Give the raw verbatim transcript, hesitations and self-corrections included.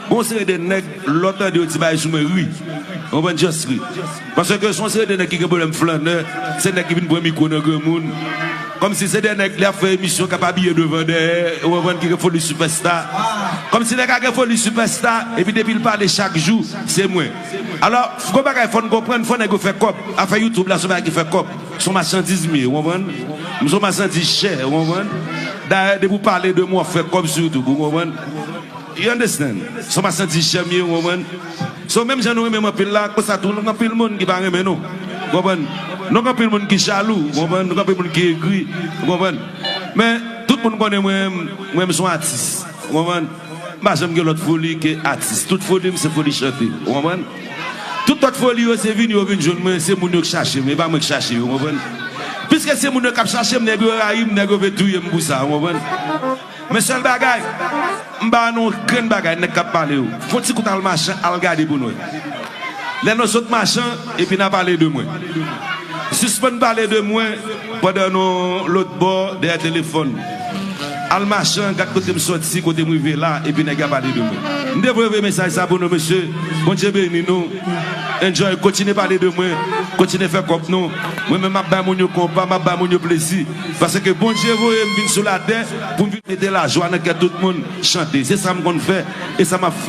Gon seri de nèg, lè w tande yo di bagay sou mwen, ri. Ou konprann? Just ri. Paske se yon seri de nèg ki gen pwoblèm flannè, se nèg ki vin pran mikwo nan granmoun. Kòmsi se de nèg, lè y ap fè emisyon, k ap abiye devan dèyè, ou konprann, ki gen foli sipèsta. Kòmsi nèg la gen foli sipèsta, epi depi l pale chak jou, se mwen. Alò, gon bagay fò n konprann, fò nèg yo fè kòb. Afè YouTube la, se yon bagay ki fè kòb. Se yon machandiz m ye, ou konprann? M se yon machandiz chè, ou konprann? Dayè, depi w pale de mwen, w ap fè kòb sou YouTube, ou konprann? You understand? Se yon machandiz chè m ye, ou konprann? So, menm jan nou renmen m anpil la, konsa tou, nou gen anpil moun ki pa renmen nou. Ou konprann? Nou gen anpil moun ki jalou, ou konprann? Nou gen anpil moun ki egri, ou konprann? Men, tout moun konnen mwen, mwen, m se yon atis, ou konprann? M pa janm gen lòt foli ke atis. Tout foli m, se foli chante, ou konprann? Tout lòt foli yo, se vini yo vin jwenn mwen, se moun yo k chache m, e pa mwen k chache yo, ou konprann? Piske se moun yo k ap chache m, nèg yo rayi m, nèg yo vle touye m pou sa, ou konprann? Men sèl bagay, m pa nan yon grenn bagay nèg k ap pale yo. Fè yon ti kout al machan, al gade pou n wè. Lè nou sot machan, epi n a pale de mwen. Sispann pale de mwen pandan nou lòt bò dèyè telefòn. Al machan, gad kote m sòti, kote m rive la, epi nèg yo ap pale de mwen. M te voye voye mesaj sa pou nou, mesye. Bondye beni nou. Enjoy, kontinye pale de mwen, kontinye fè kòb nou. Mwen menm, m ap bay moun yo konpa, m ap bay moun yo plezi. Paske Bondye voye m vin sou latè pou m vin mete lajwa nan kè tout moun, chante. Se sa m konn fè, e sa m ap fè.